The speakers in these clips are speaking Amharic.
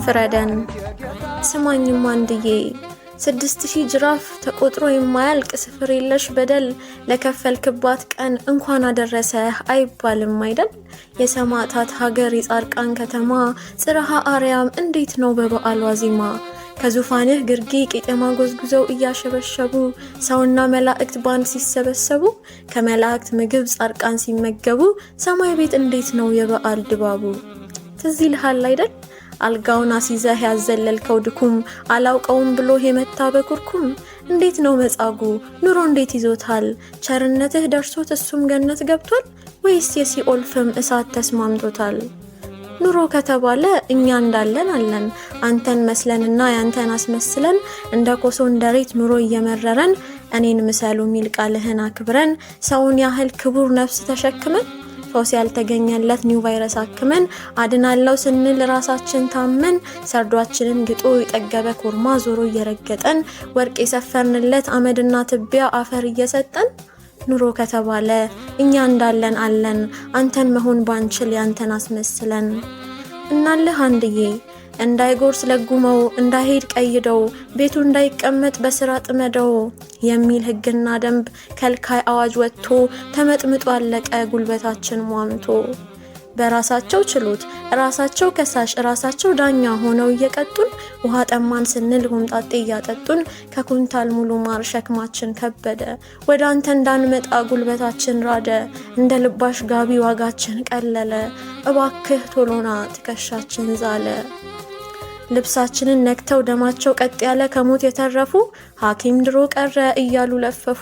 ፍረደን። ስማኝም አንድዬ፣ 6000 ጅራፍ ተቆጥሮ የማያልቅ ስፍር የለሽ በደል ለከፈልክባት ቀን እንኳን አደረሰህ አይባልም አይደል? የሰማዕታት ሀገር፣ የጻድቃን ከተማ ጽርሐ አርያም እንዴት ነው በበዓል ዋዜማ? ከዙፋንህ ግርጌ ቄጠማ ጎዝጉዘው እያሸበሸቡ፣ ሰውና መላእክት ባንድ ሲሰበሰቡ፣ ከመላእክት ምግብ ጻድቃን ሲመገቡ፣ ሰማይ ቤት እንዴት ነው የበዓል ድባቡ? ትዝ ይልሃል አይደል? አልጋውን አስይዘህ ያዘለልከው ድኩም፣ አላውቀውም ብሎ የመታ በኩርኩም፣ እንዴት ነው መጻጉ? ኑሮ እንዴት ይዞታል? ቸርነትህ ደርሶት እሱም ገነት ገብቷል ወይስ የሲኦል ፍም እሳት ተስማምቶታል? ኑሮ ከተባለ እኛ እንዳለን አለን፣ አንተን መስለንና ያንተን አስመስለን፣ እንደ ኮሶ እንደሬት ኑሮ እየመረረን፣ እኔን ምሰሉ የሚል ቃልህን አክብረን፣ ሰውን ያህል ክቡር ነፍስ ተሸክመን፣ ፈውስ ያልተገኘለት new ቫይረስ አክመን፣ አድናለው ስንል ራሳችን ታመን፣ ሰርዷችንን ግጦ የጠገበ ኮርማ ዞሮ እየረገጠን፣ ወርቅ የሰፈርንለት አመድና ትቢያ አፈር እየሰጠን፣ ኑሮ ከተባለ እኛ እንዳለን አለን፣ አንተን መሆን ባንችል ያንተን አስመስለን። እናልህ አንድዬ፣ እንዳይጎርስ ለጉመው፣ እንዳይሄድ ቀይደው፣ ቤቱ እንዳይቀመጥ በስራ ጥመደው የሚል ሕግና ደንብ ከልካይ አዋጅ ወጥቶ ተመጥምጦ አለቀ ጉልበታችን ሟምቶ። በራሳቸው ችሎት ራሳቸው ከሳሽ ራሳቸው ዳኛ ሆነው እየቀጡን፣ ውሃ ጠማን ስንል ሆምጣጤ እያጠጡን፣ ከኩንታል ሙሉ ማር ሸክማችን ከበደ። ወደ አንተ እንዳንመጣ ጉልበታችን ራደ፣ እንደ ልባሽ ጋቢ ዋጋችን ቀለለ። እባክህ ቶሎና፣ ትከሻችን ዛለ። ልብሳችንን ነክተው ደማቸው ቀጥ ያለ ከሞት የተረፉ ሐኪም ድሮ ቀረ እያሉ ለፈፉ።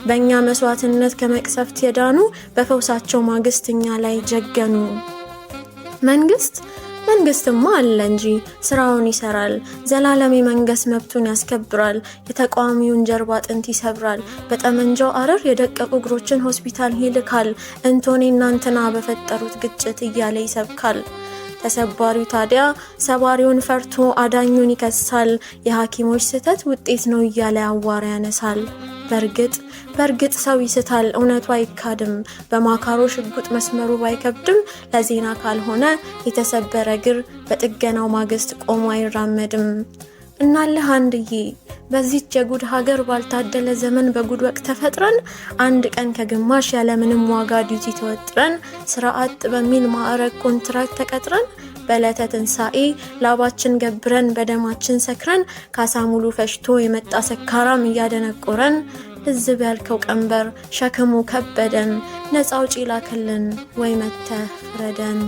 በእኛ መስዋዕትነት ከመቅሰፍት የዳኑ በፈውሳቸው ማግስት እኛ ላይ ጀገኑ። መንግስት መንግስትማ አለ እንጂ፣ ስራውን ይሰራል። ዘላለም የመንገስ መብቱን ያስከብራል። የተቃዋሚውን ጀርባ አጥንት ይሰብራል። በጠመንጃው አረር የደቀቁ እግሮችን ሆስፒታል ይልካል። እንቶኔ እናንትና በፈጠሩት ግጭት እያለ ይሰብካል። ተሰባሪው ታዲያ ሰባሪውን ፈርቶ አዳኙን ይከሳል። የሐኪሞች ስህተት ውጤት ነው እያለ አዋራ ያነሳል። በእርግጥ በእርግጥ ሰው ይስታል፣ እውነቱ አይካድም። በማካሮ ሽጉጥ መስመሩ ባይከብድም፣ ለዜና ካልሆነ የተሰበረ እግር በጥገናው ማግስት ቆሞ አይራመድም። እናለህ አንድዬ፣ በዚች የጉድ ሀገር ባልታደለ ዘመን በጉድ ወቅት ተፈጥረን፣ አንድ ቀን ከግማሽ ያለምንም ዋጋ duty ተወጥረን፣ ስራ አጥ በሚል ማዕረግ ኮንትራት ተቀጥረን፣ በዕለተ ትንሣኤ ላባችን ገብረን በደማችን ሰክረን፣ ካሳ ሙሉ ፈሽቶ የመጣ ሰካራም እያደነቆረን፣ ልዝብ ያልከው ቀንበር ሸክሙ ከበደን። ነፃ አውጪ ላክልን ወይ መተህ ፍረደን።